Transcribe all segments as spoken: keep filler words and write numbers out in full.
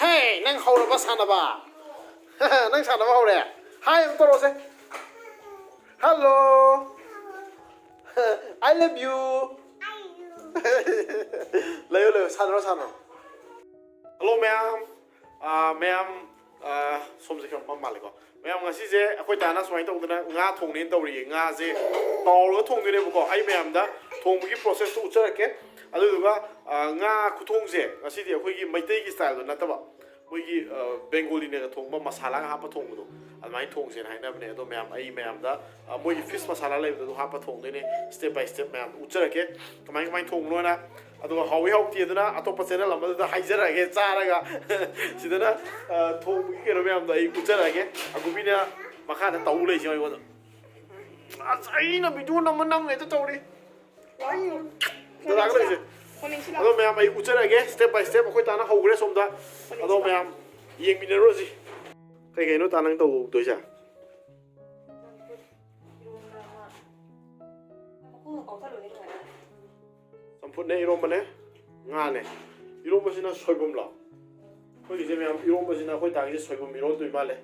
ꯍꯦ, ꯅꯪ ꯍꯧꯔꯕ ꯁꯥꯟꯅꯕ? ꯅꯪ ꯁꯥꯟꯅꯕ ꯍꯧꯔꯦ? ꯍꯥꯏ ꯑꯃ ꯇꯧꯔꯛꯑꯣꯁꯦ. Hello. I love you. ꯂꯩꯌꯣ, ꯂꯩꯌꯣ, ꯁꯥꯟꯅꯔꯣ, ꯁꯥꯟꯅꯔꯣ. ꯍꯜꯂꯣ ꯃꯌꯥꯝ. ꯑꯥ, ꯃꯌꯥꯝ, ꯑꯥ, ꯁꯣꯝꯁꯦ ꯈꯔ ꯃꯝ ꯃꯥꯜꯂꯦꯀꯣ. ꯃꯌꯥꯝ, ꯉꯁꯤꯁꯦ ꯑꯩꯈꯣꯏ ꯇꯥꯅ ꯁꯨꯃꯥꯏꯅ ꯇꯧꯗꯅ ꯉꯥ ꯊꯣꯡꯅꯦꯅ ꯇꯧꯔꯤꯌꯦ. ꯉꯥꯁꯦ ꯇꯥꯎꯔꯒ ꯊꯣꯡꯗꯣꯏꯅꯦꯕꯀꯣ. ꯑꯩ ꯃꯌꯥꯝꯗ ꯊꯣꯡꯕꯒꯤ process ꯇꯣ ꯎꯠꯆꯔꯛꯀꯦ. ꯑꯗꯨꯗꯨꯒ, ꯑꯥ, ꯉꯥ ꯈꯨꯊꯣꯡꯁꯦ ꯉꯁꯤꯗꯤ ꯑꯩꯈꯣꯏꯒꯤ ꯃꯩꯇꯩꯒꯤ style ꯗꯣ ꯅꯠꯇꯕ, ꯃꯣꯏꯒꯤ, ꯑꯥ, ꯕꯦꯡꯒꯣꯂꯤꯅꯒ ꯊꯣꯡꯕ ꯃꯁꯥꯂꯥꯒ ꯍꯥꯞꯄ ꯊꯣꯡꯕꯗꯣ, ꯑꯗꯨꯃꯥꯏꯅ ꯊꯣꯡꯁꯦꯅ ꯍꯥꯏꯅꯕꯅꯦ꯫ ꯑꯗꯣ ꯃꯌꯥꯝ, ꯑꯩ ꯃꯌꯥꯝꯗ, ꯑꯥ, ꯃꯣꯏꯒꯤ fish ꯃꯁꯥꯂꯥ ꯂꯩꯕꯗꯣ, ꯑꯗꯨ ꯍꯥꯞꯄ ꯊꯣꯡꯗꯣꯏꯅꯦ꯫ Step by step ꯃꯌꯥꯝ ꯎꯠꯆꯔꯛꯀꯦ, ꯀꯃꯥꯏ ꯀꯃꯥꯏꯅ ꯊꯣꯡꯕꯅꯣꯅ꯫ ꯑꯗꯨꯒ ꯍꯥꯎꯏ ꯍꯥꯎꯇꯦ ꯑꯗꯨꯅ ꯑꯇꯣꯞꯄ channel ꯑꯃꯗꯨꯗ ꯍꯥꯏꯖꯔꯛꯑꯒꯦ꯫ ꯆꯥꯔꯒ ꯁꯤꯗꯅ, ꯑꯥ, ꯊꯣꯡꯕꯒꯤ ꯀꯩꯅꯣ ꯃꯌꯥꯝꯗꯣ ꯑꯩ ꯎꯠꯆꯔꯛꯑꯒꯦ꯫ ꯑꯒꯨꯕꯤꯅ ꯃꯈꯥꯗ ꯇꯧ ꯂꯩꯁꯦ ꯑꯩꯉꯣꯟꯗ꯫ ꯑꯁ, ꯑꯩꯅ video ꯅꯝꯕ ꯅꯪ ꯍꯦꯛꯇ ꯇꯧꯔꯤ꯫ ꯗꯗꯥꯒ ꯂꯩꯁꯦ꯫ ꯑꯗꯣ ꯃꯌꯥꯝ, ꯑꯩ ꯎꯠꯆꯔꯛꯑꯒꯦ step by step꯫ ꯑꯩꯈꯣꯏ ꯇꯥꯅ ꯍꯧꯈ꯭ꯔꯦ ꯁꯣꯝꯗ꯫ ꯑꯗꯣ ꯃꯌꯥꯝ, ꯌꯦꯡꯃꯤꯟꯅꯔꯨꯔꯁꯤ꯫ ꯀꯩ ꯀꯩꯅꯣ ꯇꯥ ꯅꯪ ꯇꯧꯗꯣꯏꯁꯦ? ꯆꯝꯐꯨꯠꯅꯦ, ꯏꯔꯣꯝꯕꯅꯦ, ꯉꯥꯅꯦ꯫ ꯏꯔꯣꯝꯕꯁꯤꯅ ꯁꯣꯏꯕꯨꯝꯂꯣ? ꯑꯩꯈꯣꯏꯒꯤꯁꯦ ꯃꯌꯥꯝ, ꯏꯔꯣꯝꯕꯁꯤꯅ ꯑꯩꯈꯣꯏ ꯇꯥꯒꯤꯁꯦ ꯁꯣꯏꯕꯨꯝ ꯏꯔꯣꯟꯗꯣꯏ ꯃꯥꯜꯂꯦ꯫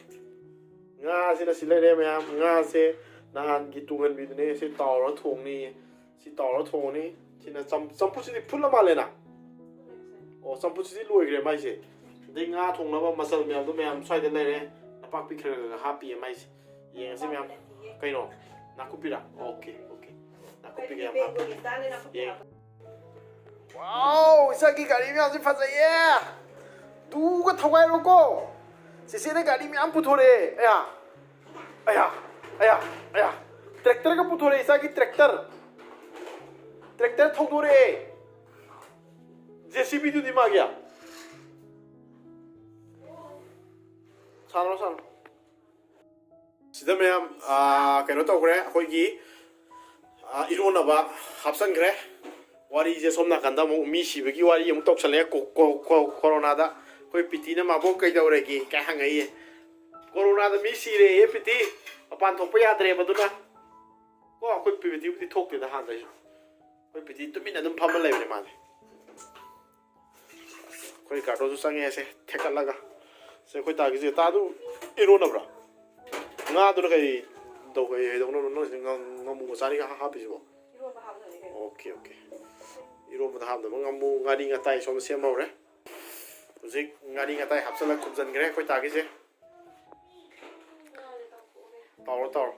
ꯉꯥꯁꯤꯅ ꯁꯤ ꯂꯩꯔꯦ ꯃꯌꯥꯝ꯫ ꯉꯥꯁꯦ ꯅꯍꯥꯟꯒꯤ ꯇꯨꯡꯍꯟꯕꯤꯗꯨꯅꯦ, ꯁꯤ ꯇꯥꯎꯔ ꯊꯣꯡꯅꯤ꯫ ꯁꯤ ꯇꯥꯎꯔ ꯊꯣꯡꯉꯅꯤ꯫ ꯁꯤꯅ ꯆꯝ-, ꯆꯝꯐꯨꯠꯁꯤꯗꯤ ꯐꯨꯠꯂ ꯃꯥꯜꯂꯦꯅ꯫ ꯑꯣ, ꯆꯝꯐꯨꯠꯁꯤꯗꯤ ꯂꯣꯏꯈ꯭ꯔꯦ ꯃꯥꯏꯁꯦ꯫ ꯑꯗꯩ ꯉꯥ ꯊꯣꯡꯅꯕ ꯃꯆꯜ ꯃꯌꯥꯝꯗꯣ ꯃꯌꯥꯝ ꯁ꯭ꯋꯥꯏꯗ ꯂꯩꯔꯦ꯫ ꯅꯄꯥꯛꯄꯤ ꯈꯔ ꯈꯔ ꯍꯥꯞꯄꯤꯌꯦ ꯃꯥꯏꯁꯦ꯫ ꯌꯦꯡꯉꯁꯤ ꯃꯌꯥꯝ꯫ ꯀꯩꯅꯣ? ꯅꯥꯀꯨꯞꯄꯤꯔꯥ? Okay, okay꯫ ꯅꯥꯀꯨꯞꯄꯤ ꯀꯌꯥꯝ ꯍꯥꯞꯄꯤ? ꯌꯦꯡ-, wow, ꯏꯆꯥꯒꯤ ꯒꯥꯔꯤ ꯃꯌꯥꯝꯁꯦ ꯐꯖꯩꯌꯦ꯫ ꯗꯨꯒ ꯊꯧꯒꯥꯏꯔꯣꯀꯣ꯫ ꯆꯦꯆꯦꯅ ꯒꯥꯔꯤ ꯃꯌꯥꯝ ꯄꯨꯊꯣꯔꯛꯑꯦ꯫ ꯑꯌꯥ꯫ ꯑꯌꯥ꯫ ꯑꯌꯥ꯫ ꯑꯌꯥ꯫ Tractor ꯒ ꯄꯨꯊꯣꯔꯛꯑꯦ, ꯏꯆꯥꯒꯤ tractor꯫ Tractor ꯊꯧꯗꯣꯔꯛꯑꯦ꯫ JCB ꯗꯨꯗꯤ ꯃꯥꯒꯤ꯫ ꯁꯥꯟꯅꯔꯣ, ꯁꯥꯟꯅꯔꯣ꯫ ꯁꯤꯗ ꯃꯌꯥꯝ, ꯑꯥ, ꯀꯩꯅꯣ ꯇꯧꯈ꯭ꯔꯦ, ꯑꯩꯈꯣꯏꯒꯤ, ꯑꯥ, ꯏꯔꯣꯟꯅꯕ ꯍꯥꯞꯆꯟꯈ꯭ꯔꯦ꯫ ꯋꯥꯔꯤꯁꯦ ꯁꯣꯝ ꯅꯥꯀꯟꯗ ꯑꯃꯨꯛ ꯃꯤ ꯁꯤꯕꯒꯤ ꯋꯥꯔꯤ ꯑꯃꯨꯛ ꯇꯧꯁꯜꯂꯛꯑꯦ꯫ ꯀꯣ-, ꯀꯣ-, ꯀꯣ-, ꯀꯣꯔꯣꯅꯥꯗ ꯑꯩꯈꯣꯏ ꯄꯤꯇꯤꯅ ꯃꯥꯕꯣꯛ ꯀꯩꯗꯧꯔꯒꯦ ꯀꯥꯏ ꯍꯪꯉꯛꯏꯌꯦ꯫ ꯀꯣꯔꯣꯅꯥꯗ ꯃꯤ ꯁꯤꯔꯦꯌꯦ ꯄꯤꯇꯤ, ꯃꯄꯥꯟ ꯊꯣꯛꯄ ꯌꯥꯗ꯭ꯔꯦꯕ꯫ ꯑꯗꯨꯅ ꯀꯣ, ꯑꯩꯈꯣꯏ ꯄꯤꯇꯤꯕꯨꯗꯤ ꯊꯣꯛꯇꯦꯗ ꯍꯥꯟꯅꯗꯩꯁꯨ꯫ ꯑꯩꯈꯣꯏ ꯄꯤꯇꯤ ꯇꯨꯃꯤꯟꯅ ꯑꯗꯨꯝ ꯐꯝꯃ ꯂꯩꯕꯅꯦ ꯃꯥꯗꯤ꯫ ꯑꯩꯈꯣꯏ ꯀꯥꯔꯇꯨꯟꯁꯨ ꯆꯪꯉꯦ꯫ ꯁꯦ ꯊꯦꯛꯀꯠꯂꯒ, ꯁꯦ ꯑꯩꯈꯣꯏ ꯇꯥꯒꯤꯁꯦ꯫ ꯇꯥꯗꯨ ꯏꯔꯣꯟꯅꯕ꯭ꯔꯥ? ꯉꯥꯗꯨꯅ ꯀꯩ ꯇꯧ, ꯀꯩ ꯍꯩꯗꯧꯅꯣ? ꯅꯪꯁꯤꯗꯤ ꯉꯥ-, ꯉꯥꯃꯨ ꯃꯆꯥꯅꯤꯒ ꯍꯥꯞꯄꯤꯁꯤꯕꯣ? ꯏꯔꯣꯟꯕ ꯍꯥꯞꯅꯕꯅꯤ ꯀꯩꯅꯣ꯫ Okay, okay. ꯏꯔꯣꯟꯕꯗ ꯍꯥꯞꯅꯕ ꯉꯥꯃꯨ, ꯉꯥꯔꯤ ꯉꯇꯥꯏ ꯁꯣꯝꯗ ꯁꯦꯝꯍꯧꯔꯦ꯫ ꯍꯧꯖꯤꯛ ꯉꯥꯔꯤ ꯉꯇꯥꯏ ꯍꯥꯞꯆꯤꯜꯂꯒ ꯈꯨꯝꯖꯤꯟꯈ꯭ꯔꯦ ꯑꯩꯈꯣꯏ ꯇꯥꯒꯤꯁꯦ꯫ ꯇꯧꯔꯣ, ꯇꯧꯔꯣ꯫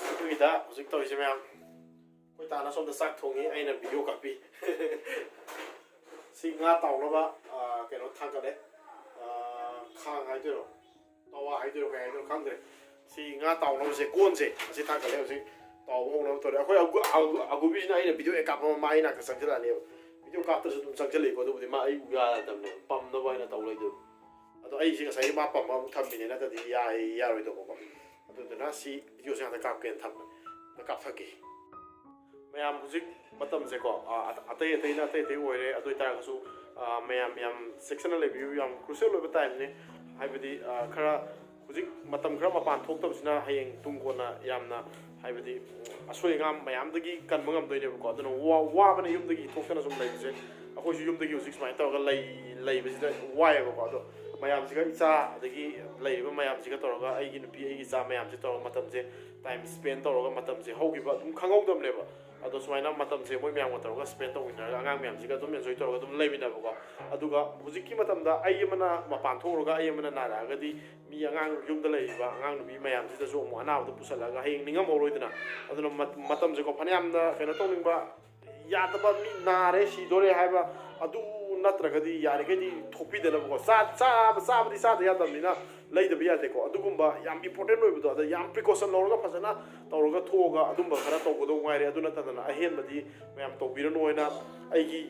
ꯑꯗꯨꯒꯤꯗ ꯍꯧꯖꯤꯛ ꯇꯧꯔꯤꯁꯦ ꯃꯌꯥꯝ, ꯑꯩꯈꯣꯏ ꯇꯥꯅ ꯁꯣꯝꯗ ꯆꯥꯛ ꯊꯣꯡꯉꯤ, ꯑꯩꯅ ꯚꯤꯗꯤꯑꯣ ꯀꯥꯞꯄꯤ꯫ ꯁꯤ ꯉꯥ ꯇꯥꯎꯅꯕ, ꯑ, ꯀꯩꯅꯣ ꯊꯥꯡꯒꯠꯂꯦ꯫ ꯑ, ꯈꯥꯡ ꯍꯥꯏꯗꯣꯏꯔꯣ, ꯇꯋꯥ ꯍꯥꯏꯗꯣꯏꯔꯣ, ꯀꯩ ꯍꯥꯏꯗꯣꯏꯔꯣ ꯈꯪꯗ꯭ꯔꯦ꯫ ꯁꯤ ꯉꯥ ꯇꯥꯎꯅꯕꯁꯦ, ꯀꯣꯟꯁꯦ ꯑꯁꯤ ꯊꯥꯡꯒꯠꯂꯦ꯫ ꯍꯧꯖꯤꯛ ꯇꯥꯎꯕ ꯍꯧꯅꯕ ꯇꯧꯔꯦ꯫ ꯑꯩꯈꯣꯏ ꯑꯒꯨ-, ꯑꯒꯨ-, ꯑꯒꯨꯕꯤꯁꯤꯅ ꯑꯩꯅ ꯚꯤꯗꯤꯑꯣ ꯍꯦꯛ ꯀꯥꯞꯄ ꯃꯥ ꯑꯩ ꯅꯥꯛꯇ ꯆꯪꯁꯤꯜꯂꯛꯑꯅꯦꯕ꯫ ꯚꯤꯗꯤꯑꯣ ꯀꯥꯞꯇ꯭ꯔꯁꯨ ꯑꯗꯨꯝ ꯆꯪꯁꯤꯜꯂꯛꯏꯀꯣ꯫ ꯑꯗꯨꯕꯨꯗꯤ ꯃꯥ ꯑꯩ ꯎ ꯌꯥꯗꯕꯅꯦꯕ, ꯄꯝꯅꯕ ꯍꯥꯏꯅ ꯇꯧ ꯂꯩꯗꯣꯏꯕ꯫ ꯑꯗꯣ ꯑꯩꯁꯦ ꯉꯁꯥꯏꯒꯤ ꯃꯥ ꯄꯝꯕ ꯑꯃꯨꯛ ꯊꯝꯃꯤꯅꯦ, ꯅꯠꯇ꯭ꯔꯗꯤ ꯌꯥꯏ-, ꯌꯥꯔꯣꯏꯗꯧꯕꯀꯣ꯫ ꯑꯗꯨꯗꯨꯅ ꯁꯤ ꯚꯤꯗꯤꯑꯣꯁꯦ ꯉꯥꯛꯇ ꯀꯥꯞꯀꯦꯅ ꯊꯝꯕꯅꯦ꯫ ꯑꯝꯇ ꯀꯥꯞꯊꯒꯦ꯫ ꯃꯌꯥꯝ ꯍꯧꯖꯤꯛ ꯃꯇꯝꯁꯦꯀꯣ, ꯑ, ꯑꯇꯩ ꯑꯇꯩꯅ ꯑꯇꯩ ꯑꯇꯩ ꯑꯣꯏꯔꯦ꯫ ꯑꯗꯨ ꯑꯣꯏꯇꯥꯔꯒꯁꯨ, ꯑ, ꯃꯌꯥꯝ ꯌꯥꯝ ꯆꯦꯛꯁꯤꯟꯅ ꯂꯩꯕꯤꯌꯨ꯫ ꯌꯥꯝ crucial ꯑꯣꯏꯕ timeꯅꯤ꯫ ꯍꯥꯏꯕꯗꯤ, ꯑ, ꯈꯔ ꯍꯧꯖꯤꯛ ꯃꯇꯝ ꯈꯔ ꯃꯄꯥꯟ ꯊꯣꯛꯇꯕꯁꯤꯅ ꯍꯌꯦꯡ ꯇꯨꯡ ꯀꯣꯟꯅ ꯌꯥꯝꯅ, ꯍꯥꯏꯕꯗꯤ, ꯑꯁꯣꯏ ꯑꯉꯥꯝ ꯃꯌꯥꯝꯗꯒꯤ ꯀꯟꯕ ꯉꯝꯗꯣꯏꯅꯦꯕꯀꯣ꯫ ꯑꯗꯨꯅ ꯋꯥ-, ꯋꯥꯕꯅ ꯌꯨꯝꯗꯒꯤ ꯊꯣꯛꯇꯅ ꯁꯨꯝ ꯂꯩꯕꯁꯦ꯫ ꯑꯩꯈꯣꯏꯁꯨ ꯌꯨꯝꯗꯒꯤ ꯍꯧꯖꯤꯛ ꯁꯨꯃꯥꯏꯅ ꯇꯧꯔꯒ ꯂꯩ-, ꯂꯩꯕꯁꯤꯗ ꯋꯥꯏꯌꯦꯕꯀꯣ꯫ ꯑꯗꯣ ꯃꯌꯥꯝꯁꯤꯒ, ꯏꯆꯥ ꯑꯗꯒꯤ ꯂꯩꯔꯤꯕ ꯃꯌꯥꯝꯁꯤꯒ ꯇꯧꯔꯒ, ꯑꯩꯒꯤ ꯅꯨꯄꯤ, ꯑꯩꯒꯤ ꯏꯆꯥ ꯃꯌꯥꯝꯁꯤ ꯇꯧꯔꯒ ꯃꯇꯝꯁꯦ, time spend ꯇꯧꯔꯒ ꯃꯇꯝꯁꯦ ꯍꯧꯈꯤꯕ ꯑꯗꯨꯝ ꯈꯪꯍꯧꯗꯕꯅꯦꯕ꯫ ꯑꯗꯣ ꯁꯨꯃꯥꯏꯅ ꯃꯇꯝꯁꯦ ꯃꯣꯏ ꯃꯌꯥꯝꯒ ꯇꯧꯔꯒ spend ꯇꯧꯃꯤꯟꯅꯔꯒ, ꯑꯉꯥꯡ ꯃꯌꯥꯝꯁꯤꯒ ꯑꯗꯨꯝ enjoy ꯇꯧꯔꯒ ꯑꯗꯨꯝ ꯂꯩꯃꯤꯟꯅꯕꯀꯣ꯫ ꯑꯗꯨꯒ ꯍꯧꯖꯤꯛꯀꯤ ꯃꯇꯝꯗ ꯑꯩ ꯑꯃꯅ ꯃꯄꯥꯟ ꯊꯣꯛꯎꯔꯒ ꯑꯩ ꯑꯃꯅ ꯅꯥꯔꯛꯑꯒꯗꯤ, ꯃꯤ ꯑꯉꯥꯡ ꯌꯨꯝꯗ ꯂꯩꯔꯤꯕ ꯑꯉꯥꯡ ꯅꯨꯄꯤ ꯃꯌꯥꯝꯁꯤꯗꯁꯨ ꯑꯃꯨꯛ ꯑꯅꯥꯕꯗꯣ ꯄꯨꯁꯜꯂꯛꯑꯒ ꯍꯌꯦꯡ ꯅꯤꯡꯉꯝꯍꯧꯔꯣꯏꯗꯅ꯫ ꯑꯗꯨꯅ ꯃꯠ-, ꯃꯇꯝꯁꯦꯀꯣ, ꯐꯅꯌꯥꯝꯅ ꯀꯩꯅꯣ ꯇꯧꯅꯤꯡꯕ, ꯌꯥꯗꯕ, ꯃꯤ ꯅꯥꯔꯦ, ꯁꯤꯗꯣꯔꯦ ꯍꯥꯏꯕ ꯑꯗꯨ ꯅꯠꯇ꯭ꯔꯒꯗꯤ ꯌꯥꯔꯤꯈꯩꯗꯤ ꯊꯣꯛꯄꯤꯗꯅꯕꯀꯣ꯫ ꯆꯥ-, ꯆꯥꯕ-, ꯆꯥꯕꯗꯤ ꯆꯥꯗ ꯌꯥꯗꯕꯅꯤꯅ ꯂꯩꯗꯕ ꯌꯥꯗꯦꯀꯣ꯫ ꯑꯗꯨꯒꯨꯝꯕ ꯌꯥꯝ important ꯑꯣꯏꯕꯗꯣ, ꯑꯗ ꯌꯥꯝ precaution ꯂꯧꯔꯒ ꯐꯖꯅ ꯇꯧꯔꯒ ꯊꯣꯛꯑꯒ ꯑꯗꯨꯝꯕ ꯈꯔ ꯇꯧꯒꯗꯧ ꯉꯥꯏꯔꯦ꯫ ꯑꯗꯨ ꯅꯠꯇꯗꯅ ꯑꯍꯦꯟꯕꯗꯤ ꯃꯌꯥꯝ ꯇꯧꯕꯤꯔꯅꯨ ꯍꯥꯏꯅ ꯑꯩꯒꯤ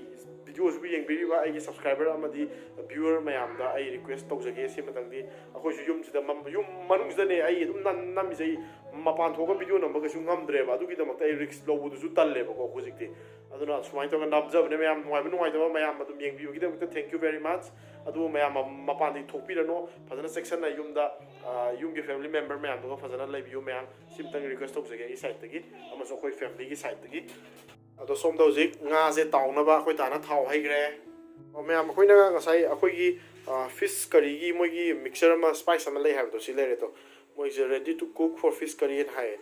ꯚꯤꯗꯤꯑꯣꯁꯤꯕꯨ ꯌꯦꯡꯕꯤꯔꯤꯕ ꯑꯩꯒꯤ subscriber ꯑꯃꯗꯤ viewer ꯃꯌꯥꯝꯗ ꯑꯩ request ꯇꯧꯖꯒꯦ꯫ ꯁꯤꯃꯇꯪꯗꯤ ꯑꯩꯈꯣꯏꯁꯨ ꯌꯨꯝꯁꯤꯗ ꯃꯝ-, ꯌꯨꯝ ꯃꯅꯨꯡꯁꯤꯗꯅꯦ ꯑꯩ ꯑꯗꯨꯝ ꯅꯝ-, ꯅꯝꯃꯤꯁꯦ꯫ ꯑꯩ ꯃꯄꯥꯟ ꯊꯣꯛꯑꯒ ꯚꯤꯗꯤꯑꯣ ꯅꯝꯕ ꯀꯩꯁꯨ ꯉꯝꯗ꯭ꯔꯦꯕ꯫ ꯑꯗꯨꯒꯤꯗꯃꯛꯇ ꯑꯩ risk ꯂꯧꯕꯗꯨꯁꯨ ꯇꯜꯂꯦꯕꯀꯣ ꯍꯧꯖꯤꯛꯇꯤ꯫ ꯑꯗꯨꯅ ꯁꯨꯃꯥꯏꯅ ꯇꯧꯔꯒ ꯅꯝꯖꯕꯅꯦ ꯃꯌꯥꯝ꯫ ꯅꯨꯡꯉꯥꯏꯕ ꯅꯨꯡꯉꯥꯏꯇꯕ ꯃꯌꯥꯝ ꯑꯗꯨꯝ ꯌꯦꯡꯕꯤꯕꯒꯤꯗꯃꯛꯇ thank you very much꯫ ꯑꯗꯨꯕꯨ ꯃꯌꯥꯝ ꯃ-, ꯃꯄꯥꯟꯗꯤ ꯊꯣꯛꯄꯤꯔꯅꯨ꯫ ꯐꯖꯅ ꯆꯦꯛꯁꯟꯅ ꯌꯨꯝꯗ, ꯑ, ꯌꯨꯝꯒꯤ family member ꯃꯌꯥꯝꯗꯨꯒ ꯐꯖꯅ ꯂꯩꯕꯤꯌꯨ ꯃꯌꯥꯝ꯫ ꯁꯤꯝꯇꯪ request ꯇꯧꯖꯒꯦ ꯑꯩꯒꯤ sideꯇꯒꯤ ꯑꯃꯁꯨꯡ ꯑꯩꯈꯣꯏ familyꯒꯤ sideꯇꯒꯤ꯫ ꯑꯗꯣ ꯁꯣꯝꯗ ꯍꯧꯖꯤꯛ ꯉꯥꯁꯦ ꯇꯥꯎꯅꯕ ꯑꯩꯈꯣꯏ ꯇꯥꯅ ꯊꯥꯎ ꯍꯩꯈ꯭ꯔꯦ꯫ ꯑꯣ, ꯃꯌꯥꯝ, ꯑꯩꯈꯣꯏꯅ ꯉꯁꯥꯏ ꯑꯩꯈꯣꯏꯒꯤ, ꯑ, fish curryꯒꯤ ꯃꯣꯏꯒꯤ mixture ꯑꯃ, spice ꯑꯃ ꯂꯩ ꯍꯥꯏꯕꯗꯣ, ꯁꯤ ꯂꯩꯔꯦ꯫ ꯑꯗꯣ ꯃꯣꯏꯁꯦ "Ready to cook for fish curry" ꯍꯥꯏꯅ ꯍꯥꯏꯌꯦ,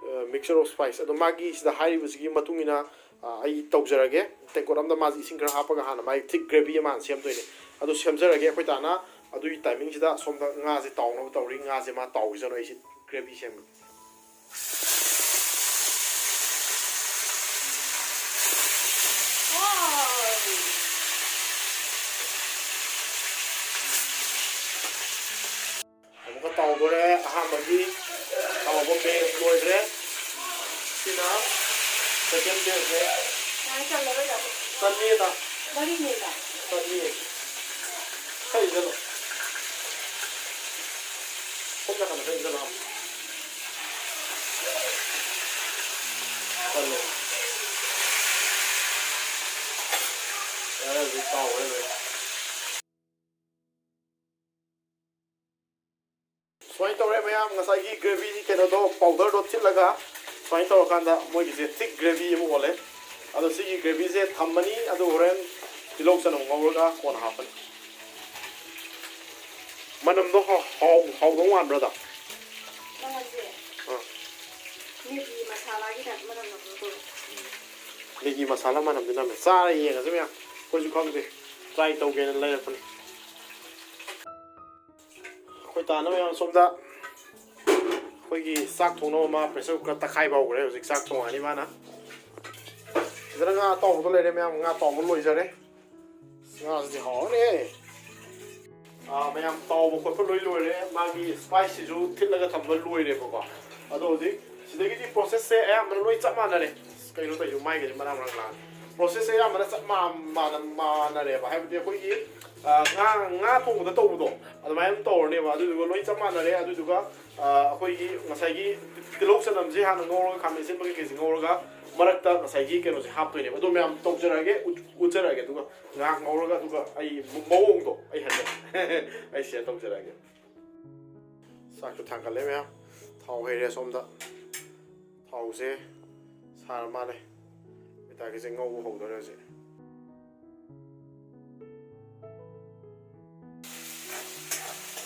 ꯑ, mixture of spice꯫ ꯑꯗꯣ ꯃꯥꯒꯤ ꯁꯤꯗ ꯍꯥꯏꯔꯤꯕꯁꯤꯒꯤ ꯃꯇꯨꯡ ꯏꯟꯅ, ꯑ, ꯑꯩ ꯇꯧꯖꯔꯒꯦ꯫ ꯇꯦꯡꯀꯣꯠ ꯑꯃꯗ ꯃꯥꯁꯦ ꯏꯁꯤꯡ ꯈꯔ ꯍꯥꯞꯄꯒ ꯍꯥꯟꯅ ꯃꯥꯒꯤ thick gravy ꯑꯃ ꯍꯥꯟꯅ ꯁꯦꯝꯗꯣꯏꯅꯦ꯫ ꯑꯗꯨ ꯁꯦꯝꯖꯔꯒꯦ꯫ ꯑꯩꯈꯣꯏ ꯇꯥꯅ ꯑꯗꯨꯒꯤ timingꯁꯤꯗ ꯁꯣꯝꯗ ꯉꯥꯁꯦ ꯇꯥꯎꯅꯕ ꯇꯧꯔꯤ꯫ ꯉꯥꯁꯦ ꯃꯥ ꯇꯥꯎꯈꯤꯁꯅꯨ, ꯑꯩꯁꯦ gravy ꯁꯦꯝꯒꯦ꯫ ꯑꯃꯨꯛꯀ ꯇꯥꯎꯗꯣꯔꯦ꯫ ꯑꯍꯥꯟꯕꯒꯤ ꯇꯥꯎꯕ batch ꯂꯣꯏꯈ꯭ꯔꯦ꯫ ꯁꯤꯅ second batchꯅꯦ꯫ ꯌꯥꯔꯦ, ꯆꯜꯂꯔꯣꯏꯗ꯫ ꯆꯟꯅꯤꯌꯦ ꯇꯥ꯫ ꯃꯔꯤꯅꯦꯕ꯫ ꯆꯟꯅꯤꯌꯦ꯫ ꯈꯔ ꯏꯟꯖꯜꯂꯣ꯫ ꯁꯣꯝ ꯅꯥꯀꯟꯗ ꯈꯔ ꯏꯟꯖꯜꯂꯣ꯫ ꯆꯜꯂꯦ꯫ ꯌꯥꯔꯦ, ꯍꯧꯖꯤꯛ ꯇꯥꯎꯈ꯭ꯔꯦ ꯂꯣꯏ꯫ ꯁꯨꯃꯥꯏꯅ ꯇꯧꯔꯦ ꯃꯌꯥꯝ, ꯉꯁꯥꯏꯒꯤ gravyꯒꯤ ꯀꯩꯅꯣꯗꯣ, powderꯗꯣ ꯊꯤꯠꯂꯒ ꯁꯨꯃꯥꯏꯅ ꯇꯧꯔꯀꯥꯟꯗ ꯃꯣꯏꯒꯤꯁꯦ thick gravy ꯑꯃ ꯑꯣꯜꯂꯦ꯫ ꯑꯗꯣ ꯁꯤꯒꯤ gravyꯁꯦ ꯊꯝꯃꯅꯤ, ꯑꯗꯨ ꯍꯣꯔꯦꯟ ꯇꯤꯜꯍꯧ ꯆꯅꯝ ꯉꯧꯔꯒ ꯀꯣꯟꯅ ꯍꯥꯞꯄꯅꯤ꯫ ꯃꯅꯝꯗꯣ ꯍꯥꯎ-, ꯍꯥꯎ-, ꯍꯥꯎꯗꯧ ꯃꯥꯟꯕ꯭ꯔꯥ, ꯗꯥ? ꯃꯅꯝꯁꯦ ꯑꯥ꯫ Maggi masalaꯒꯤ type ꯃꯅꯝ ꯅꯝꯕꯗꯣ ꯇꯧꯋꯦ꯫ Maggi masala ꯃꯅꯝꯗꯤ ꯅꯝꯃꯦ꯫ ꯆꯥꯔ ꯌꯦꯡꯉꯁꯤ ꯃꯌꯥꯝ꯫ ꯑꯩꯈꯣꯏꯁꯨ ꯈꯪꯗꯦ꯫ Try ꯇꯧꯒꯦꯅ ꯂꯩꯔꯛꯄꯅꯤ꯫ ꯑꯩꯈꯣꯏ ꯇꯥꯅ ꯃꯌꯥꯝ ꯁꯣꯝꯗ ꯑꯩꯈꯣꯏꯒꯤ ꯆꯥꯛ ꯊꯣꯡꯅꯕ ꯑꯃ pressure cooker ꯇꯛꯈꯥꯏꯕ ꯍꯧꯈ꯭ꯔꯦ꯫ ꯍꯧꯖꯤꯛ ꯆꯥꯛ ꯊꯣꯡꯉꯅꯤ ꯃꯥꯅ꯫ ꯁꯤꯗꯅ ꯉꯥ ꯑꯇꯥꯎꯕꯗꯣ ꯂꯩꯔꯦ ꯃꯌꯥꯝ, ꯉꯥ ꯑꯇꯥꯎꯕ ꯂꯣꯏꯖꯔꯦ꯫ ꯉꯥꯁꯤꯗꯤ ꯍꯥꯎꯔꯅꯤꯍꯦ꯫ ꯑꯥ, ꯃꯌꯥꯝ ꯇꯥꯎꯕ ꯈꯣꯠꯄ ꯂꯣꯏ ꯂꯣꯏꯔꯦ꯫ ꯃꯥꯒꯤ spiceꯁꯤꯁꯨ ꯊꯤꯠꯂꯒ ꯊꯝꯕ ꯂꯣꯏꯔꯦꯕꯀꯣ꯫ ꯑꯗꯣ ꯍꯧꯖꯤꯛ ꯁꯤꯗꯒꯤꯗꯤ processꯁꯦ ꯑꯌꯥꯝꯕꯅ ꯂꯣꯏ ꯆꯞ ꯃꯥꯟꯅꯔꯦ꯫ ꯀꯩꯅꯣ ꯇꯧꯔꯤꯁꯦ, ꯃꯥꯏꯒꯗꯤ ꯃꯔꯥꯡ ꯃꯔꯥꯡ ꯂꯥꯡꯉꯦ꯫ Processꯁꯦ ꯑꯌꯥꯝꯕꯅ ꯆꯞ ꯃꯥ-, ꯃꯥꯟꯅ-, ꯃꯥꯟꯅꯔꯦꯕ꯫ ꯍꯥꯏꯕꯗꯤ ꯑꯩꯈꯣꯏꯒꯤ, ꯑ, ꯉꯥ, ꯉꯥ ꯊꯣꯡꯕꯗ ꯇꯧꯕꯗꯣ, ꯑꯗꯨꯃꯥꯏꯅ ꯑꯗꯨꯝ ꯇꯧꯔꯅꯦꯕ꯫ ꯑꯗꯨꯗꯨꯒ ꯂꯣꯏ ꯆꯞ ꯃꯥꯟꯅꯔꯦ꯫ ꯑꯗꯨꯗꯨꯒ, ꯑ, ꯑꯩꯈꯣꯏꯒꯤ ꯉꯁꯥꯏꯒꯤ ꯇꯤꯜꯍꯧ ꯆꯅꯝꯁꯦ ꯍꯥꯟꯅ ꯉꯧꯔꯒ, ꯈꯥꯃꯦꯟ ꯑꯁꯤꯟꯕ ꯀꯩꯀꯩꯁꯦ ꯉꯧꯔꯒ, ꯃꯔꯛꯇ ꯉꯁꯥꯏꯒꯤ ꯀꯩꯅꯣꯁꯦ ꯍꯥꯞꯇꯣꯏꯅꯦꯕ꯫ ꯑꯗꯣ ꯃꯌꯥꯝ ꯇꯧꯖꯔꯛꯑꯒꯦ, ꯎꯠ-, ꯎꯠꯆꯔꯛꯑꯒꯦ꯫ ꯑꯗꯨꯒ ꯉꯥꯏꯍꯥꯛ ꯉꯧꯔꯒ, ꯑꯗꯨꯒ ꯑꯩ ꯃꯑꯣꯡꯗꯣ ꯑꯩ ꯍꯥꯏꯖꯔꯛꯑꯒꯦ꯫ ꯑꯩ share ꯇꯧꯖꯔꯛꯑꯒꯦ꯫ ꯆꯥꯛꯁꯨ ꯊꯥꯡꯒꯠꯂꯦ ꯃꯌꯥꯝ꯫ ꯊꯥꯎ ꯍꯩꯔꯦ ꯁꯣꯝꯗ꯫ ꯊꯥꯎꯁꯦ ꯁꯥꯔ ꯃꯥꯜꯂꯦ꯫ ꯃꯤꯇꯥꯒꯤꯁꯦ ꯉꯧꯕ ꯍꯧꯗꯣꯔꯦ ꯍꯧꯖꯤꯛ꯫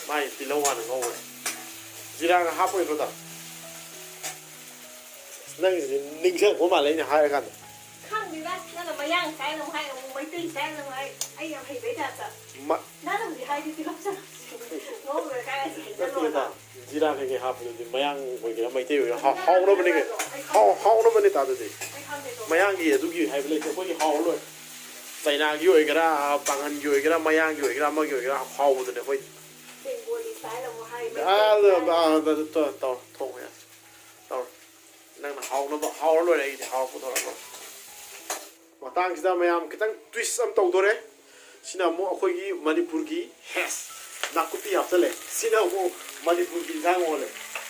ꯃꯥꯏ ꯇꯤꯜꯍꯧ ꯍꯥꯟꯅ ꯉꯧꯈ꯭ꯔꯦ꯫ ꯖꯤꯔꯥꯒ ꯍꯥꯞꯄꯣꯏꯗ꯭ꯔꯣ ꯇꯥ? ꯑꯁ, ꯅꯪꯁꯤꯗꯤ ꯅꯤꯡꯁꯤꯡꯉꯛꯄ ꯃꯥꯜꯂꯦ ꯑꯩꯅ ꯍꯥꯏꯔꯀꯥꯟꯗ꯫ ꯈꯪꯗꯦꯗ, ꯅꯪꯅ ꯃꯌꯥꯡ style ꯑꯃꯨꯛ ꯍꯥꯏ, ꯑꯃꯨꯛ ꯃꯩꯇꯩ style ꯑꯃꯨꯛ ꯍꯥꯏ, ꯑꯩ ꯌꯥꯝ ꯍꯩꯕꯩ ꯇꯥꯏꯞꯇ꯫ ꯃ- ꯅꯪꯅ ꯍꯧꯖꯤꯛ ꯍꯥꯏꯗꯤ ꯇꯤꯜꯍꯧ ꯆꯅꯝꯁꯦ ꯉꯧꯔꯒ ꯀꯥꯏ ꯆꯠꯈꯤꯗꯣꯏꯅꯣ? ꯅꯠꯇꯦꯗ, ꯖꯤꯔꯥ ꯀꯩꯀꯩ ꯍꯥꯞꯄꯗꯨꯗꯤ ꯃꯌꯥꯡ ꯑꯣꯏꯒꯦꯔꯥ ꯃꯩꯇꯩ ꯑꯣꯏꯒꯦꯔꯥ ꯍꯥꯎ-, ꯍꯥꯎꯅꯕꯅꯤ ꯀꯩꯅꯣ꯫ ꯍꯥꯎ-, ꯍꯥꯎꯅꯕꯅꯤ ꯇꯥ ꯑꯗꯨꯗꯤ꯫ ꯃꯌꯥꯡꯒꯤ ꯑꯗꯨꯒꯤ ꯍꯥꯏꯕ ꯂꯩꯇꯦ, ꯑꯩꯈꯣꯏꯒꯤ ꯍꯥꯎ ꯂꯣꯏ꯫ ꯆꯩꯅꯥꯒꯤ ꯑꯣꯏꯒꯦꯔꯥ, ꯄꯥꯡꯒꯟꯒꯤ ꯑꯣꯏꯒꯦꯔꯥ, ꯃꯌꯥꯡꯒꯤ ꯑꯣꯏꯒꯦꯔꯥ, ꯑꯃꯒꯤ ꯑꯣꯏꯒꯦꯔꯥ ꯍꯥꯎꯕꯗꯨꯅꯦ ꯑꯩꯈꯣꯏ꯫ ꯕꯦꯡꯒꯣꯂꯤ style ꯑꯃꯨꯛ ꯍꯥꯏ, ꯑꯥ, ꯃꯩꯇꯩ style꯫ ꯑꯥ, ꯑꯥ, ꯇꯧ-, ꯇꯧ-, ꯊꯣꯡꯉꯣ ꯌꯥꯔꯦ꯫ ꯇꯧꯔꯣ꯫ ꯅꯪꯅ ꯍꯥꯎꯅꯕ, ꯍꯥꯎꯔ ꯂꯣꯏꯔꯦ, ꯑꯩꯗꯤ ꯍꯥꯎꯔ ꯄꯨꯊꯣꯔꯛꯑꯣ꯫ ꯃꯇꯥꯡꯁꯤꯗ ꯃꯌꯥꯝ ꯈꯤꯇꯪ twist ꯑꯃ ꯇꯧꯗꯣꯔꯦ꯫ ꯁꯤꯅ ꯑꯃꯨꯛ ꯑꯩꯈꯣꯏꯒꯤ ꯃꯅꯤꯄꯨꯔꯒꯤ ꯍꯦꯁ ꯅꯥꯀꯨꯞꯄꯤ ꯍꯥꯞꯆꯜꯂꯦ꯫ ꯁꯤꯅ ꯑꯃꯨꯛ ꯃꯅꯤꯄꯨꯔꯒꯤ ꯏꯟꯁꯥꯡ ꯑꯣꯜꯂꯦ꯫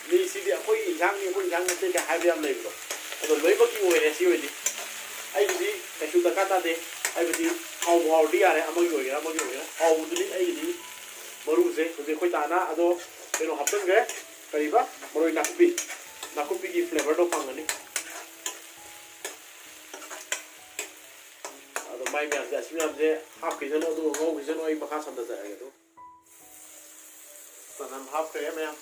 ꯃꯤꯁꯤꯗꯤ ꯑꯩꯈꯣꯏꯒꯤ ꯏꯟꯁꯥꯡꯅꯤ, ꯑꯩꯈꯣꯏ ꯏꯟꯁꯥꯡ ꯅꯠꯇꯦ ꯀꯥꯏ ꯍꯥꯏꯕ ꯌꯥꯝ ꯂꯩꯕꯗꯣ꯫ ꯑꯗꯣ ꯂꯣꯏꯅꯃꯛꯀꯤ ꯑꯣꯏꯔꯦ ꯁꯤ ꯑꯣꯏꯗꯤ꯫ ꯑꯩꯒꯤꯗꯤ ꯀꯩꯁꯨ ꯗꯔꯀꯥꯔ ꯇꯥꯗꯦ꯫ ꯍꯥꯏꯕꯗꯤ ꯍꯥꯎꯕꯨ ꯍꯥꯎꯔꯗꯤ ꯌꯥꯔꯦ, ꯑꯃꯒꯤ ꯑꯣꯏꯒꯦꯔꯥ ꯑꯃꯒꯤ ꯑꯣꯏꯒꯦꯔꯥ꯫ ꯍꯥꯎꯕꯗꯨꯅꯤ ꯑꯩꯒꯤꯗꯤ ꯃꯔꯨꯁꯦ꯫ ꯍꯧꯖꯤꯛ ꯑꯩꯈꯣꯏ ꯇꯥꯅ ꯑꯗꯣ ꯀꯩꯅꯣ ꯍꯥꯞꯆꯤꯟꯈ꯭ꯔꯦ꯫ ꯀꯔꯤꯕ? ꯃꯔꯣꯏ ꯅꯥꯀꯨꯞꯄꯤ꯫ ꯅꯥꯀꯨꯞꯄꯤꯒꯤ flavourꯗꯣ ꯐꯪꯒꯅꯤ꯫ ꯑꯗꯣ ꯃꯥꯏ ꯃꯌꯥꯝꯁꯦ, ꯑꯁꯤ ꯃꯌꯥꯝꯁꯦ ꯍꯥꯞꯈꯤꯁꯅꯨ, ꯑꯗꯨꯒ ꯉꯧꯈꯤꯁꯅꯨ, ꯑꯩ ꯃꯈꯥ ꯁꯝꯊꯖꯔꯛꯑꯒꯦ ꯑꯗꯨ꯫ ꯆꯅꯝ ꯍꯥꯞꯈ꯭ꯔꯦ ꯃꯌꯥꯝ꯫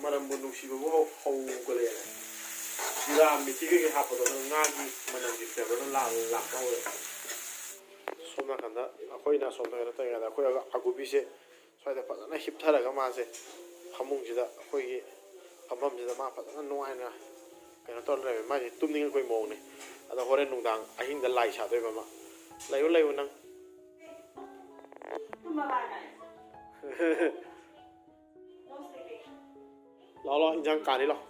ꯃꯅꯝꯕꯨ ꯅꯨꯡꯁꯤꯕꯕꯨ ꯍꯧ-, ꯍꯧꯒꯠꯂꯛꯑꯦ꯫ ꯖꯤꯔꯥ, ꯃꯤꯊꯤ ꯀꯩꯀꯩ ꯍꯥꯞꯄꯗꯣ ꯑꯗꯨꯝ ꯉꯥꯒꯤ ꯃꯅꯝꯒꯤ flavourꯗꯣ ꯂꯥꯛ-, ꯂꯥꯛꯄ ꯍꯧꯔꯦ꯫ ꯁꯣꯝ ꯅꯥꯀꯟꯗ ꯑꯩꯈꯣꯏꯅ ꯁꯣꯝꯗ ꯀꯩꯅꯣ ꯇꯧꯔꯤꯉꯩꯗ ꯑꯩꯈꯣꯏ ꯑꯒꯨꯕꯤꯁꯦ ꯁ꯭ꯋꯥꯏꯗ ꯐꯖꯅ ꯍꯤꯞꯊꯔꯒ ꯃꯥꯁꯦ ꯐꯃꯨꯡꯁꯤꯗ, ꯑꯩꯈꯣꯏꯒꯤ ꯐꯝꯐꯝꯁꯤꯗ ꯃꯥ ꯐꯖꯅ ꯅꯨꯡꯉꯥꯏꯅ ꯀꯩꯅꯣ ꯇꯧꯔ ꯂꯩꯔꯝꯃꯦ꯫ ꯃꯥꯁꯦ ꯇꯨꯝꯅꯤꯡꯉꯛꯄꯒꯤ ꯃꯑꯣꯡꯅꯦ꯫ ꯑꯗꯣ ꯍꯣꯔꯦꯟ ꯅꯨꯡꯗꯥꯡ ꯑꯍꯤꯡꯗ ꯂꯥꯏ ꯁꯥꯗꯣꯏꯕ ꯑꯃ꯫ ꯂꯩꯌꯨ, ꯂꯩꯌꯨ ꯅꯪ꯫ ꯂꯥꯛꯑꯣ, ꯂꯥꯛꯑꯣ, ꯏꯟꯖꯥꯡ ꯀꯥꯅꯤ ꯂꯥꯛꯑꯣ꯫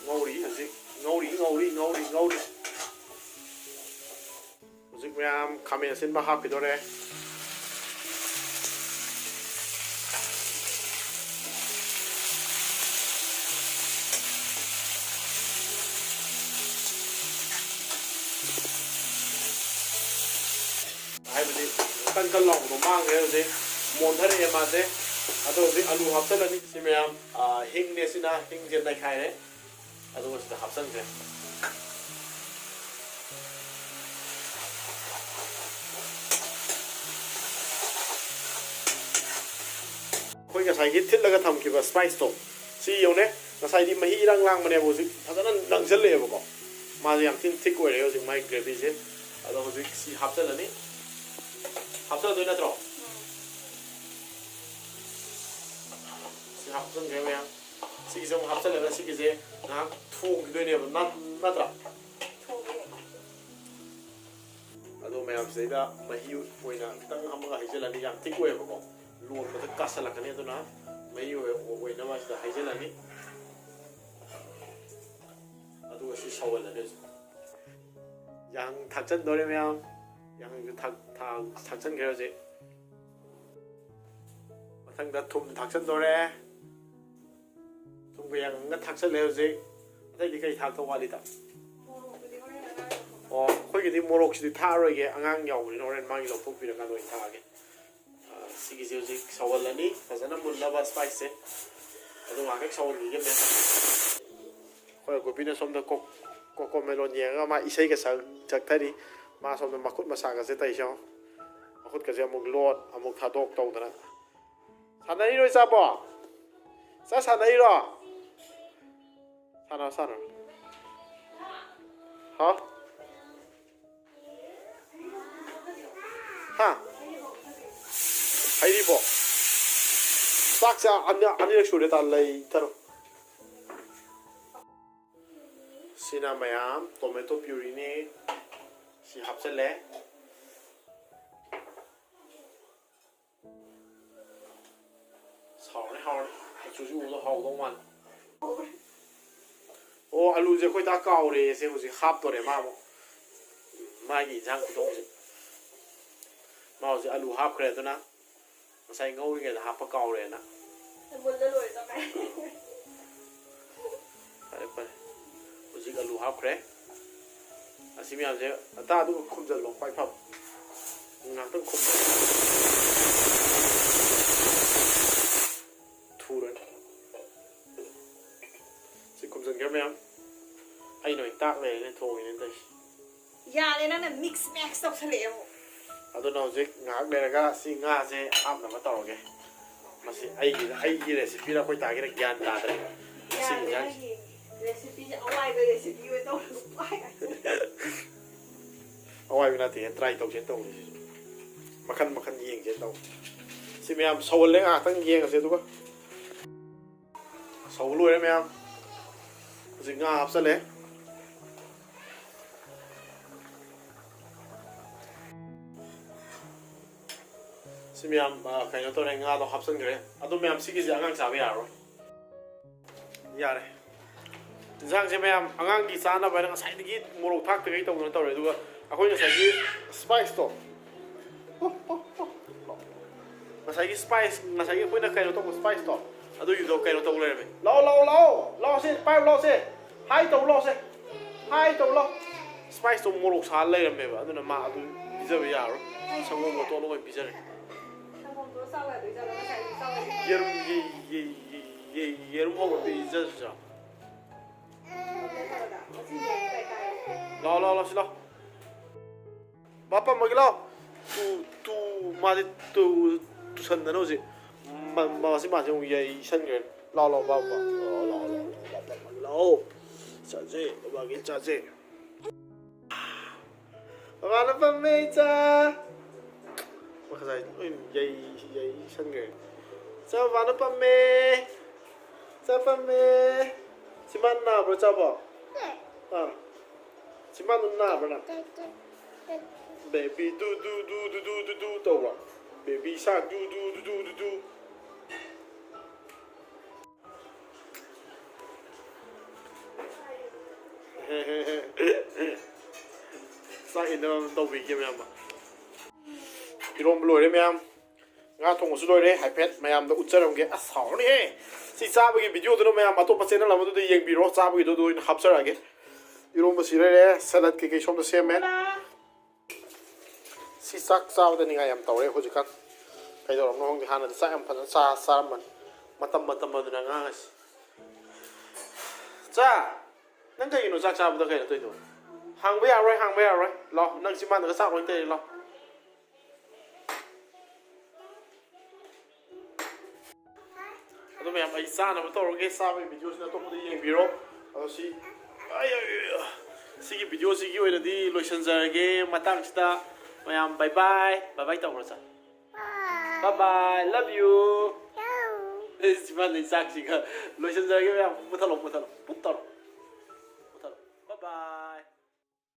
ꯉꯧꯔꯤ ꯍꯧꯖꯤꯛ꯫ ꯉꯧꯔꯤ, ꯉꯧꯔꯤ, ꯉꯧꯔꯤ, ꯉꯧꯔꯤ꯫ ꯍꯧꯖꯤꯛ ꯃꯌꯥꯝ ꯈꯥꯃꯦꯟ ꯑꯁꯤꯟꯕ ꯍꯥꯞꯈꯤꯗꯣꯔꯦ꯫ ꯍꯥꯏꯕꯗꯤ ꯀꯟ ꯀꯟ ꯂꯥꯎꯕꯗꯣ ꯃꯥꯡꯈ꯭ꯔꯦ ꯍꯧꯖꯤꯛ꯫ ꯃꯣꯟꯊꯔꯛꯑꯦ ꯃꯥꯁꯦ꯫ ꯑꯗꯣ ꯍꯧꯖꯤꯛ ꯑꯂꯨ ꯍꯥꯞꯆꯤꯜꯂꯅꯤ꯫ ꯁꯤ ꯃꯌꯥꯝ, ꯑꯥ, ꯍꯤꯡꯅꯦ ꯁꯤꯅ, ꯍꯤꯡꯁꯦ ꯅꯩꯈꯥꯏꯔꯦ꯫ ꯑꯗꯨꯒ ꯁꯤꯗ ꯍꯥꯞꯆꯤꯟꯈ꯭ꯔꯦ꯫ ꯑꯩꯈꯣꯏ ꯉꯁꯥꯏꯒꯤ ꯊꯤꯠꯂꯒ ꯊꯝꯈꯤꯕ ꯁ꯭ꯄꯥꯏꯁꯇꯣ, ꯁꯤ ꯌꯦꯡꯉꯨꯅꯦ꯫ ꯉꯁꯥꯏꯗꯤ ꯃꯍꯤ ꯏꯔꯥꯡ ꯂꯥꯡꯕꯅꯦꯕ, ꯍꯧꯖꯤꯛ ꯐꯖꯅ ꯅꯪꯁꯤꯜꯂꯛꯑꯦꯕꯀꯣ꯫ ꯃꯥꯁꯦ ꯌꯥꯝ ꯊꯤꯅ ꯊꯤꯛ ꯑꯣꯏꯔꯦ ꯍꯧꯖꯤꯛ ꯃꯥꯒꯤ ꯒ꯭ꯔꯦꯚꯤꯁꯦ꯫ ꯑꯗꯣ ꯍꯧꯖꯤꯛ ꯁꯤ ꯍꯥꯞꯆꯤꯜꯂꯅꯤ꯫ ꯍꯥꯞꯆꯤꯜꯂꯗꯣꯏ ꯅꯠꯇ꯭ꯔꯣ? ꯁꯤ ꯍꯥꯞꯆꯤꯟꯈ꯭ꯔꯦ ꯃꯌꯥꯝ꯫ ꯁꯤꯒꯤꯁꯦ ꯑꯃꯨꯛ ꯍꯥꯞꯆꯤꯜꯂꯒ ꯁꯤꯒꯤꯁꯦ ꯉꯥꯏꯍꯥꯛ ꯊꯣꯡꯈꯤꯗꯣꯏꯅꯦꯕ, ꯅꯠ-, ꯅꯠꯇ꯭ꯔꯥ? ꯑꯗꯣ ꯃꯌꯥꯝ ꯁꯤꯗꯩꯗ ꯃꯍꯤ ꯑꯣꯏꯅ ꯈꯤꯇꯪ ꯑꯃꯒ ꯍꯩꯖꯤꯜꯂꯅꯤ, ꯌꯥꯝ ꯊꯤꯛ ꯑꯣꯏꯌꯦꯕꯀꯣ꯫ ꯂꯣꯟꯕꯗ ꯀꯥꯁꯜꯂꯛꯀꯅꯤ, ꯑꯗꯨꯅ ꯃꯍꯤ ꯑꯣꯏ-, ꯑꯣꯏꯅꯕ ꯁꯤꯗ ꯍꯩꯖꯤꯜꯂꯅꯤ꯫ ꯑꯗꯨꯒ ꯁꯤ ꯁꯧꯍꯜꯂꯅꯤ ꯍꯧꯖꯤꯛ꯫ ꯌꯥꯡ ꯊꯥꯛꯆꯟꯗꯣꯔꯦ ꯃꯌꯥꯝ꯫ ꯌꯥꯡꯁꯨ ꯊꯥꯛ-, ꯊꯥꯛ-, ꯊꯥꯛꯆꯟꯈ꯭ꯔꯦ ꯍꯧꯖꯤꯛ꯫ ꯃꯊꯪꯗ ꯊꯨꯝ ꯊꯥꯛꯆꯟꯗꯣꯔꯦ꯫ ꯊꯨꯝꯒ ꯌꯥꯡꯒ ꯊꯥꯛꯆꯜꯂꯦ ꯍꯧꯖꯤꯛ꯫ ꯑꯇꯩꯗꯤ ꯀꯩ ꯊꯥꯛꯇꯧ ꯋꯥꯠꯂꯤꯗ? ꯃꯣꯔꯣꯛꯄꯨꯗꯤ ꯍꯣꯔꯦꯟ ꯑꯉꯥꯡ ꯂꯧꯊꯣꯛꯄ꯫ ꯑꯣ, ꯑꯩꯈꯣꯏꯒꯤꯗꯤ ꯃꯣꯔꯣꯛꯁꯤꯗꯤ ꯊꯥꯛꯑꯔꯣꯏꯒꯦ, ꯑꯉꯥꯡ ꯌꯥꯎꯕꯅꯤꯅ ꯍꯣꯔꯦꯟ ꯃꯥꯒꯤ ꯂꯧꯊꯣꯛꯄꯤꯔꯀꯥꯟꯗ ꯑꯣꯏꯅ ꯊꯥꯛꯑꯒꯦ꯫ ꯑ, ꯁꯤꯒꯤꯁꯦ ꯍꯧꯖꯤꯛ ꯁꯧꯍꯜꯂꯅꯤ, ꯐꯖꯅ ꯃꯨꯟꯅꯕ ꯁ꯭ꯄꯥꯏꯁꯁꯦ꯫ ꯑꯗꯨ ꯉꯥꯏꯍꯥꯛ ꯁꯧꯍꯟꯈꯤꯒꯦ ꯃꯌꯥꯝ꯫ ꯑꯩꯈꯣꯏ ꯒꯣꯄꯤꯅ ꯁꯣꯝꯗ ꯀꯣ-, ꯀꯣꯀꯣ ꯃꯦꯂꯣꯟ ꯌꯦꯡꯉꯒ ꯃꯥ ꯏꯁꯩꯒ ꯁꯛ-, ꯁꯛꯊꯔꯤ꯫ ꯃꯥ ꯁꯣꯝꯗ ꯃꯈꯨꯠ ꯃꯁꯥꯒꯁꯦ ꯇꯧꯔꯤꯁꯦ ꯌꯦꯡꯉꯣ꯫ ꯃꯈꯨꯠꯀꯁꯦ ꯑꯃꯨꯛ ꯂꯣꯠ, ꯑꯃꯨꯛ ꯊꯥꯗꯣꯛ ꯇꯧꯗꯅ꯫ ꯁꯥꯟꯅꯔꯤꯔꯣ ꯏꯆꯥꯕꯣ? ꯏꯆꯥ ꯁꯥꯟꯅꯔꯤꯔꯣ? ꯁꯥꯟꯅꯔꯣ, ꯁꯥꯟꯅꯔꯣ꯫ ꯍꯥꯎ? ꯍꯥ? ꯍꯩꯔꯤꯕꯣ? ꯆꯥꯛꯁꯦ ꯑꯅꯤ-, ꯑꯅꯤꯔꯛ ꯁꯨꯔꯦ ꯇꯥ ꯂꯩꯊꯔꯣ꯫ ꯁꯤꯅ ꯃꯌꯥꯝ tomato puree ꯅꯤ꯫ ꯁꯤ ꯍꯥꯞꯆꯜꯂꯦ꯫ ꯍꯥꯎꯔꯅꯤ, ꯍꯥꯎꯔꯅꯤ꯫ ꯃꯆꯨꯁꯤ ꯎꯕꯗ ꯍꯥꯎꯗꯧ ꯃꯥꯜꯂꯦ꯫ ꯑꯣ, ꯑꯂꯨꯁꯦ ꯑꯩꯈꯣꯏ ꯗꯥ ꯀꯥꯎꯔꯦ꯫ ꯁꯦ ꯍꯧꯖꯤꯛ ꯍꯥꯞꯇꯣꯔꯦ ꯃꯥ ꯑꯃꯨꯛ꯫ ꯃꯥꯒꯤ ꯏꯟꯁꯥꯡ ꯈꯨꯊꯣꯡꯁꯦ꯫ ꯃꯥ ꯍꯧꯖꯤꯛ ꯑꯂꯨ ꯍꯥꯞꯈ꯭ꯔꯦ, ꯑꯗꯨꯅ ꯉꯁꯥꯏ ꯉꯧꯔꯤꯉꯩꯗ ꯍꯥꯞꯄ ꯀꯥꯎꯔꯦꯅ꯫ ꯃꯨꯜꯂ ꯂꯣꯏꯔꯦ ꯇꯧꯈꯥꯏ꯫ ꯐꯔꯦ, ꯐꯔꯦ꯫ ꯍꯧꯖꯤꯛ ꯑꯂꯨ ꯍꯥꯞꯈ꯭ꯔꯦ꯫ ꯑꯁꯤ ꯃꯌꯥꯝꯁꯦ ꯑꯇꯥ ꯑꯗꯨꯒ ꯈꯨꯝꯖꯤꯜꯂꯣ, ꯈ꯭ꯋꯥꯏ ꯐꯕ꯫ ꯉꯥꯏꯍꯥꯛꯇꯪ ꯈꯨꯝꯕ꯫ ꯊꯨꯔꯅꯤ꯫ ꯁꯤ ꯈꯨꯝ-, ꯊꯣꯡꯖꯤꯟꯈ꯭ꯔꯦ ꯃꯌꯥꯝ꯫ ꯑꯩꯅ ꯑꯣꯏꯅ ꯇꯥꯛ ꯂꯩꯔꯦꯅꯦ, ꯊꯣꯡꯉꯤꯅꯦ ꯇꯧꯔꯤꯁꯦ꯫ ꯌꯥꯔꯦ, ꯅꯪꯅ mix match ꯇꯧꯁꯜꯂꯛꯑꯦ ꯑꯃꯨꯛ꯫ ꯑꯗꯨꯅ ꯍꯧꯖꯤꯛ ꯉꯥꯏꯍꯥꯛ ꯂꯩꯔꯒ ꯁꯤ ꯉꯥꯁꯦ ꯍꯥꯞꯅꯕ ꯇꯧꯔꯒꯦ꯫ ꯃꯁꯤ ꯑꯩꯒꯤ, ꯑꯩꯒꯤ recipeꯔ ꯑꯩꯈꯣꯏ ꯇꯥꯒꯤꯔ ꯒ꯭ꯌꯥꯟ ꯇꯥꯗ꯭ꯔꯦ꯫ ꯁꯤ ꯌꯥꯔꯦ, ꯏꯟꯖꯥꯡꯁꯦ꯫ ꯅꯪꯒꯤ recipeꯁꯦ ꯑꯋꯥꯏꯕ recipe ꯑꯣꯏꯅ ꯇꯧꯔꯁꯨ ꯄꯥꯏ꯫ ꯑꯋꯥꯏꯕ ꯅꯠꯇꯦ, try ꯇꯧꯁꯦꯅ ꯇꯧꯕꯅꯦ ꯁꯤꯁꯨ꯫ ꯃꯈꯟ ꯃꯈꯟ ꯌꯦꯡꯁꯦꯅ ꯇꯧꯕ꯫ ꯁꯤ ꯃꯌꯥꯝ ꯁꯧꯍꯜꯂꯦ, ꯉꯥꯏꯍꯥꯛꯇꯪ ꯌꯦꯡꯉꯁꯦ ꯑꯗꯨꯒ꯫ ꯁꯧꯕ ꯂꯣꯏꯔꯦ ꯃꯌꯥꯝ꯫ ꯍꯧꯖꯤꯛ ꯉꯥ ꯍꯥꯞꯆꯜꯂꯦ꯫ ꯁꯤ ꯃꯌꯥꯝ, ꯑ, ꯀꯩꯅꯣ ꯇꯧꯔꯦ, ꯉꯥꯗꯣ ꯍꯥꯞꯆꯤꯟꯈ꯭ꯔꯦ꯫ ꯑꯗꯣ ꯃꯌꯥꯝ ꯁꯤꯒꯤꯁꯦ ꯑꯉꯥꯡ ꯆꯥꯕ ꯌꯥꯔꯔꯣꯏ꯫ ꯌꯥꯔꯦ꯫ ꯏꯟꯁꯥꯡꯁꯦ ꯃꯌꯥꯝ ꯑꯉꯥꯡꯒꯤ ꯆꯥꯅꯕ ꯍꯥꯏꯅ ꯉꯁꯥꯏꯗꯒꯤ ꯃꯣꯔꯣꯛ ꯊꯥꯛꯇꯈꯩ ꯇꯧꯗꯅ ꯇꯧꯔꯦ꯫ ꯑꯗꯨꯒ ꯑꯩꯈꯣꯏ ꯉꯁꯥꯏꯒꯤ spiceꯇꯣ, ꯉꯁꯥꯏꯒꯤ spice, ꯉꯁꯥꯏꯒꯤ ꯑꯩꯈꯣꯏꯅ ꯀꯩꯅꯣ ꯇꯧꯕ spiceꯇꯣ, ꯑꯗꯨꯒꯤꯗꯣ ꯀꯩꯅꯣ ꯇꯧ ꯂꯩꯔꯝꯃꯦ꯫ ꯂꯥꯛꯑꯣ, ꯂꯥꯛꯑꯣ, ꯂꯥꯛꯑꯣ, ꯂꯥꯛꯑꯣ, ꯁꯦ, ꯄꯥꯏꯔꯨ ꯂꯥꯛꯑꯣ, ꯁꯦ꯫ Hi ꯇꯧ ꯂꯥꯛꯑꯣ, ꯁꯦ꯫ Hi ꯇꯧ ꯂꯥꯛꯑꯣ꯫ Spiceꯇꯣ ꯃꯣꯔꯣꯛ ꯁꯥꯔ ꯂꯩꯔꯝꯃꯦꯕ, ꯑꯗꯨꯅ ꯃꯥ ꯑꯗꯨ ꯄꯤꯖꯕ ꯌꯥꯔꯣꯏ꯫ ꯁꯪꯒꯣꯝꯒ ꯇꯣꯠꯂꯒ ꯑꯣꯏꯅ ꯄꯤꯖꯔꯦ꯫ ꯁꯪꯒꯣꯝꯗꯣ ꯆꯥꯎ ꯌꯥꯗꯣꯏꯖꯥꯠꯂꯣ? ꯉꯁꯥꯏꯗꯤ ꯆꯥꯎ ꯌꯥꯗꯦ꯫ ꯌꯦꯔꯨꯝ, ꯌꯦ-, ꯌꯦ-, ꯌꯦ-, ꯌꯦꯔꯨꯝ ꯍꯧꯕ ꯄꯤꯖꯔꯁꯤꯔꯣ? ꯂꯥꯛꯑꯣ, ꯂꯥꯛꯑꯣ, ꯂꯥꯛꯑꯣ, ꯁꯤ ꯂꯥꯛꯑꯣ꯫ ꯕꯥ ꯄꯝꯃꯒꯦ ꯂꯥꯛꯑꯣ꯫ ꯇꯨ, ꯇꯨ, ꯃꯥꯗꯤ ꯇꯨ, ꯇꯨꯁꯟꯗꯅ ꯍꯧꯖꯤꯛ꯫ ꯃ-, ꯃ-, ꯃꯁꯤ ꯃꯥꯁꯦ ꯑꯃꯨꯛ ꯌꯩꯁꯟꯈ꯭ꯔꯦ꯫ ꯂꯥꯛꯑꯣ, ꯂꯥꯛꯑꯣ, ꯕꯥ, ꯕꯥ꯫ ꯂꯥꯛꯑꯣ, ꯂꯥꯛꯑꯣ, ꯂꯥꯛꯑꯣ, ꯂꯥꯛꯑꯣ, ꯕꯥ ꯄꯝꯃꯒꯦ ꯂꯥꯛꯑꯣ꯫ ꯆꯥꯁꯦ, ꯕꯕꯥꯒꯤ ꯆꯥꯁꯦ꯫ ꯕꯕꯥꯅ ꯄꯝꯃꯦ, ꯏꯆꯥ꯫ ꯃꯈꯥ ꯁꯥꯏ ꯂꯣꯏ ꯌꯩ-, ꯌꯩꯁꯟꯈ꯭ꯔꯦ꯫ ꯏꯆꯥ, ꯕꯕꯥꯅ ꯄꯝꯃꯦ꯫ ꯏꯆꯥ ꯄꯝꯃꯦ꯫ ꯁꯤ ꯃꯥ ꯅꯥꯕ꯭ꯔꯣ, ꯏꯆꯥꯕꯣ? ꯑꯥ꯫ ꯁꯤ ꯃꯥ ꯑꯗꯨꯝ ꯅꯥꯕ꯭ꯔꯣ ꯅꯪ? Baby ꯗꯨ ꯗꯨ ꯗꯨ ꯗꯨ ꯗꯨ ꯗꯨ ꯗꯨ ꯇꯧꯕ꯭ꯔꯣ? Baby shark ꯗꯨ ꯗꯨ ꯗꯨ ꯗꯨ ꯗꯨ ꯗꯨ꯫ ꯆꯥꯛ ꯏꯟꯅꯕ ꯑꯃ ꯇꯧꯕꯤꯒꯦ ꯃꯌꯥꯝ꯫ ꯏꯔꯣꯝꯕ ꯂꯣꯏꯔꯦ ꯃꯌꯥꯝ꯫ ꯉꯥ ꯊꯣꯡꯕꯁꯨ ꯂꯣꯏꯔꯦ, ꯍꯥꯏꯐꯦꯠ ꯃꯌꯥꯝꯗ ꯎꯠꯆꯔꯝꯒꯦ꯫ ꯑꯁ, ꯍꯥꯎꯔꯅꯤꯍꯦ! ꯁꯤ ꯆꯥꯕꯒꯤ videoꯗꯨꯅ ꯃꯌꯥꯝ ꯑꯇꯣꯞꯄ channel ꯑꯃꯗꯨꯗ ꯌꯦꯡꯕꯤꯔꯣ, ꯆꯥꯕꯒꯤꯗꯨ ꯑꯗꯨ ꯑꯣꯏꯅ ꯍꯥꯞꯆꯔꯛꯑꯒꯦ꯫ ꯏꯔꯣꯝꯕꯁꯤ ꯂꯩꯔꯦ, salad ꯀꯩꯀꯩ ꯁꯣꯝꯗ ꯁꯦꯝꯃꯦ꯫ ꯁꯤ ꯆꯥꯛ ꯆꯥꯕꯗ ꯅꯤꯡꯉꯥꯏ ꯌꯥꯝ ꯇꯧꯔꯦ ꯍꯧꯖꯤꯛꯀꯥꯟ꯫ ꯀꯩꯗꯧꯔꯕꯅꯣ ꯈꯪꯗꯦ, ꯍꯥꯟꯅꯗꯤ ꯆꯥꯛ ꯌꯥꯝ ꯐꯖꯅ ꯆꯥ-, ꯆꯥꯔꯝꯕꯅꯤ꯫ ꯃꯇꯝ ꯃꯇꯝ ꯑꯗꯨꯅ ꯑꯉꯥꯡ ꯑꯁꯤ꯫ ꯆꯥ, ꯅꯪ ꯀꯩꯒꯤꯅꯣ ꯆꯥꯛ ꯆꯥꯕꯗ ꯀꯩꯅꯣ ꯇꯧꯔꯤꯗꯣ? ꯍꯥꯡꯕ ꯌꯥꯔꯣꯏ, ꯍꯥꯡꯕ ꯌꯥꯔꯣꯏ꯫ ꯂꯥꯎ, ꯅꯪ ꯆꯤꯝꯕꯥꯟꯗꯒ ꯆꯥꯛ ꯂꯣꯏ ꯇꯩꯔꯦ, ꯂꯥꯎ꯫ ꯑꯗꯨ ꯃꯌꯥꯝ, ꯑꯩ ꯆꯥꯅꯕ ꯇꯧꯔꯒꯦ꯫ ꯆꯥꯕꯒꯤ ꯚꯤꯗꯤꯑꯣꯁꯤꯅ ꯑꯇꯣꯞꯄꯗ ꯌꯦꯡꯕꯤꯔꯣ꯫ ꯑꯗꯣ ꯁꯤ, ꯑꯩ, ꯑꯩ, ꯑꯩ, ꯁꯤꯒꯤ ꯚꯤꯗꯤꯑꯣꯁꯤꯒꯤ ꯑꯣꯏꯅꯗꯤ ꯂꯣꯏꯁꯤꯟꯖꯔꯒꯦ꯫ ꯃꯇꯥꯡꯁꯤꯗ ꯃꯌꯥꯝ bye bye, bye bye ꯇꯧꯈ꯭ꯔꯣ, ꯆꯥ꯫ Bye bye, love you. ꯑꯦ, ꯁꯤ ꯃꯥꯅ ꯆꯥꯛꯁꯤꯒ ꯂꯣꯏꯁꯤꯟꯖꯔꯒꯦ ꯃꯌꯥꯝ꯫ ꯄꯨꯊꯠꯂꯣ, ꯄꯨꯊꯠꯂꯣ, ꯄꯨꯊꯠꯂꯣ, ꯄꯨꯊꯠꯂꯣ꯫ Bye bye.